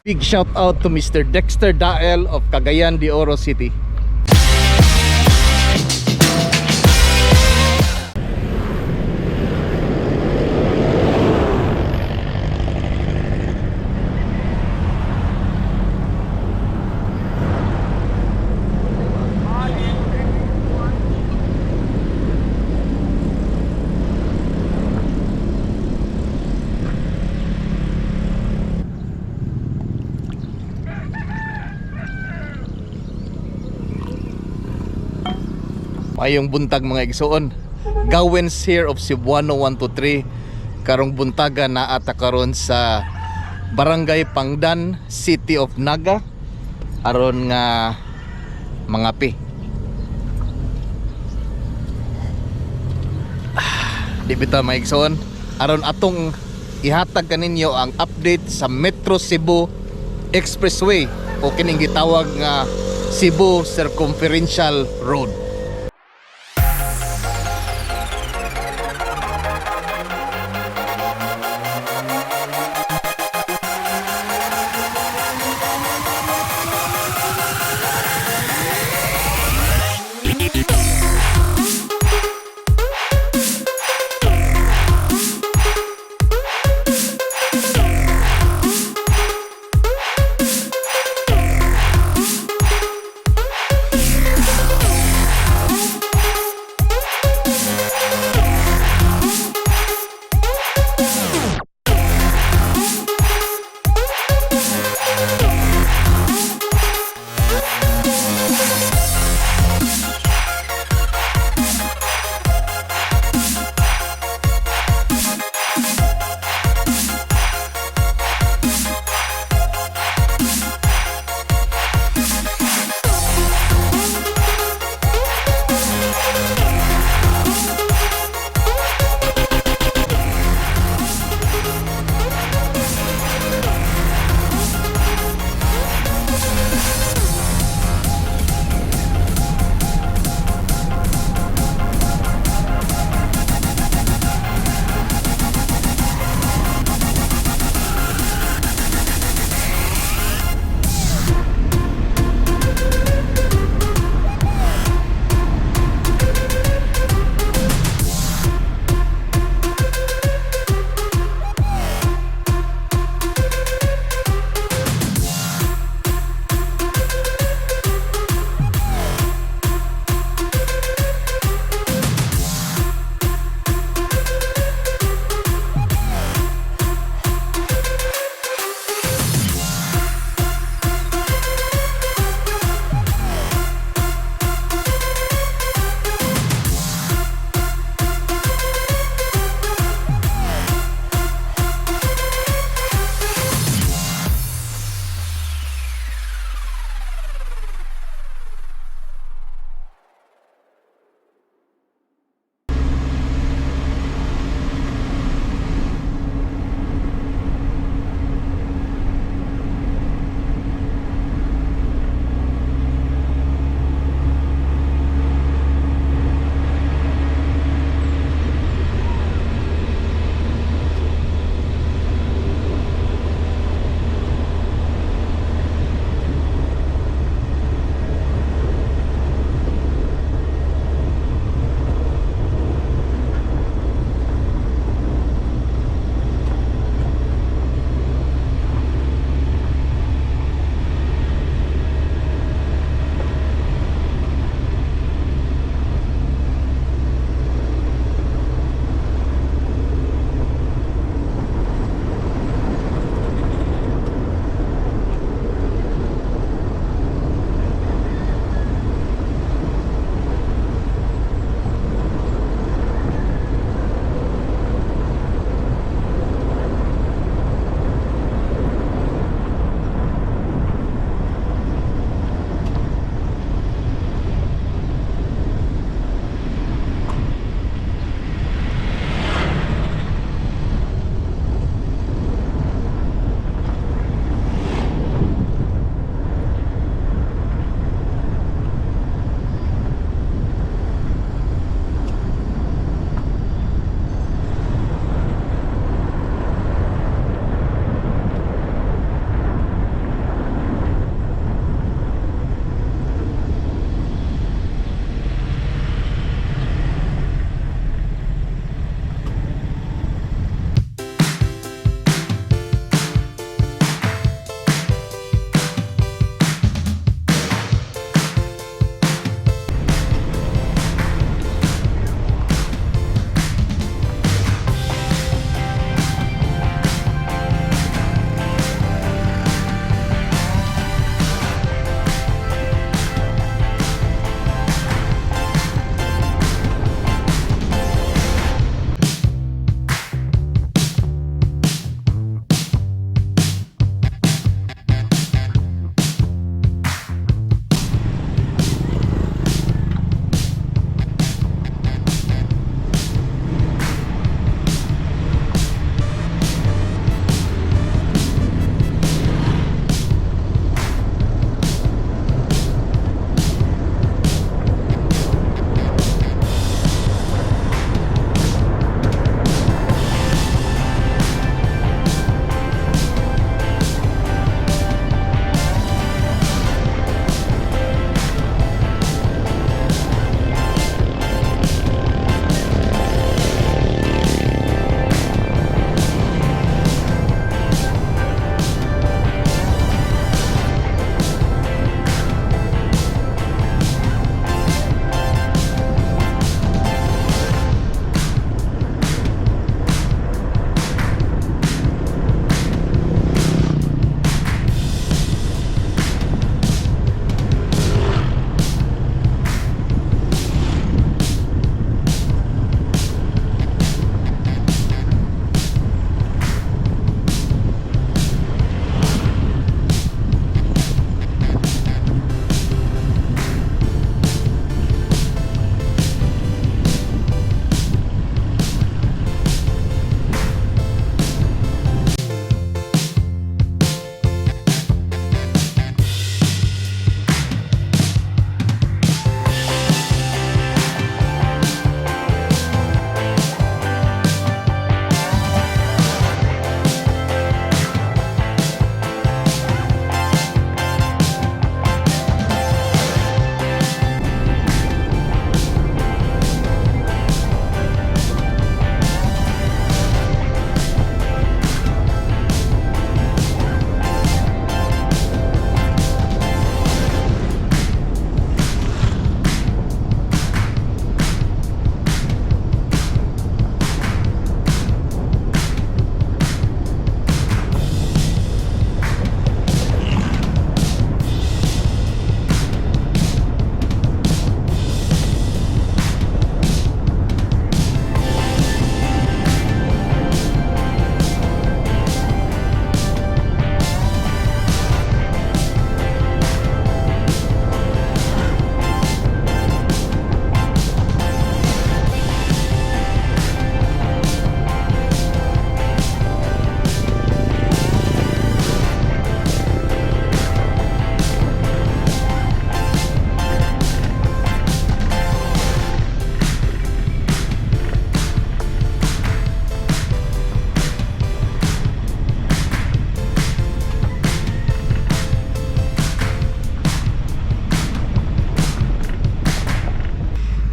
Big shout out to Mr. Dexter Dael of Cagayan de Oro City. Mayong buntag, mga igsoon. Gawins here of Cebuano 123. Karong buntaga naa ta karon sa Barangay Pangdan, City of Naga, aron nga mangape. Di bitaw, mga igsoon. Aron atong ihatag kaninyo ang update sa Metro Cebu Expressway o kining gitawag nga Cebu Circumferential Road.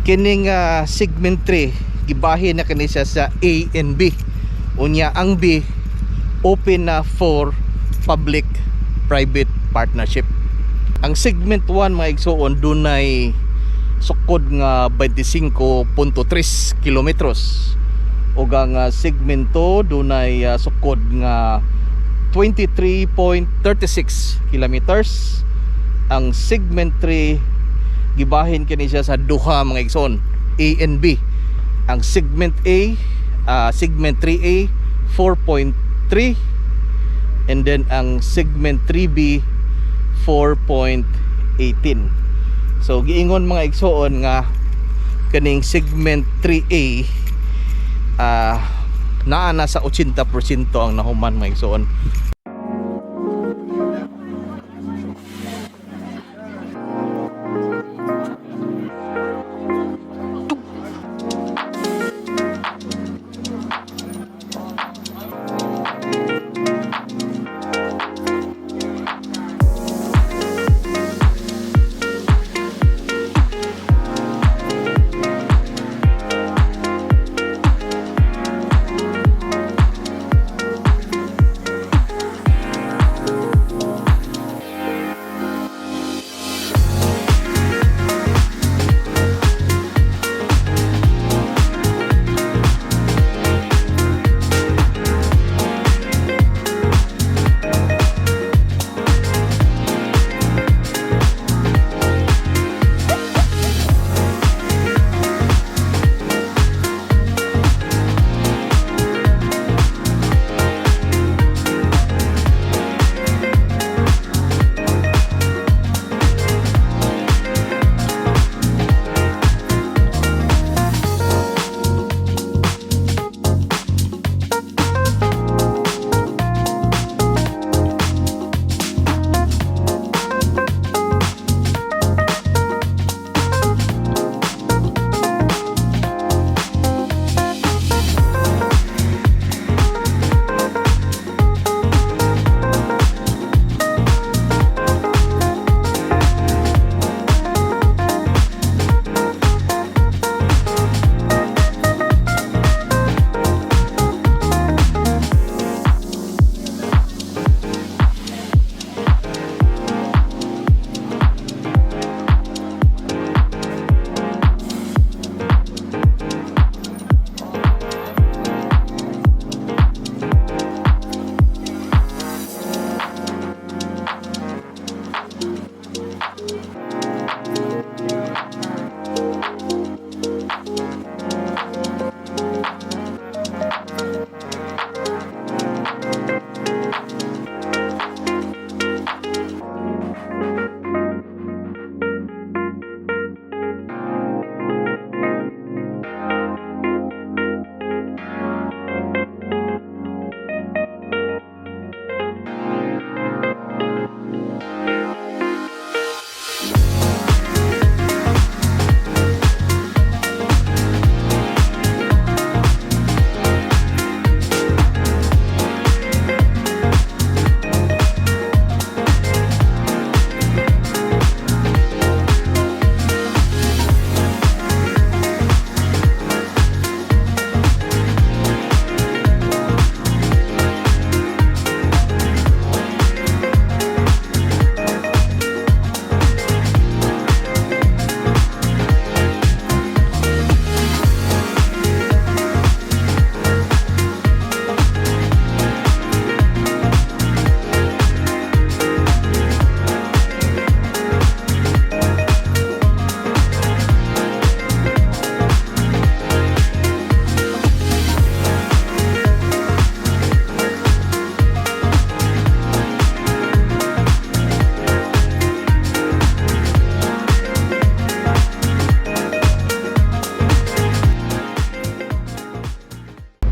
Kining segment 3, gibahin na kini siya sa A and B. Unya ang B, open na for public private partnership. Ang segment 1, mga igsuon, dunay sukod nga 25.3 kilometros ug ang segment 2 dunay sukod nga 23.36 kilometers. Ang segment 3, gibahin kini siya sa duha, mga igsoon, A and B. Ang segment A, segment 3A, 4.3, and then ang segment 3B, 4.18. So giingon, mga igsoon, nga kaning segment 3A naa na sa 80% ang nahuman, mga igsoon.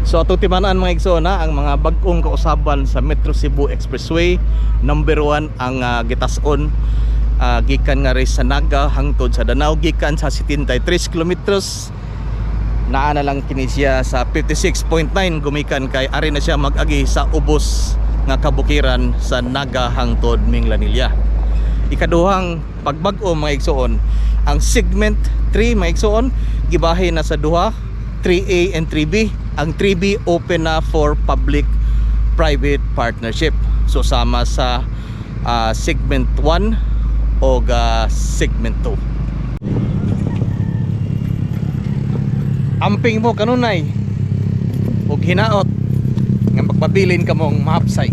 So atong timan-an, mga igsoon, na ang mga bag-ong kausaban sa Metro Cebu Expressway. Number 1 ang gitas-on gikan nga sa Naga hangtod sa Danao, gikan sa 73 kilometros, naa na lang kini siya sa 56.9 gumikan kay ari na siya mag-agi sa ubos nga kabukiran sa Naga hangtod Minglanilla. Ikaduhang pagbag-o, mga igsoon, ang segment 3, mga igsoon, gibahin na sa duha, 3A and 3B. Ang 3B open na for public private partnership. So sama sa segment 1 o segment 2. Amping mo kanunay og hinaot nga magpabilin kamong mahapsay.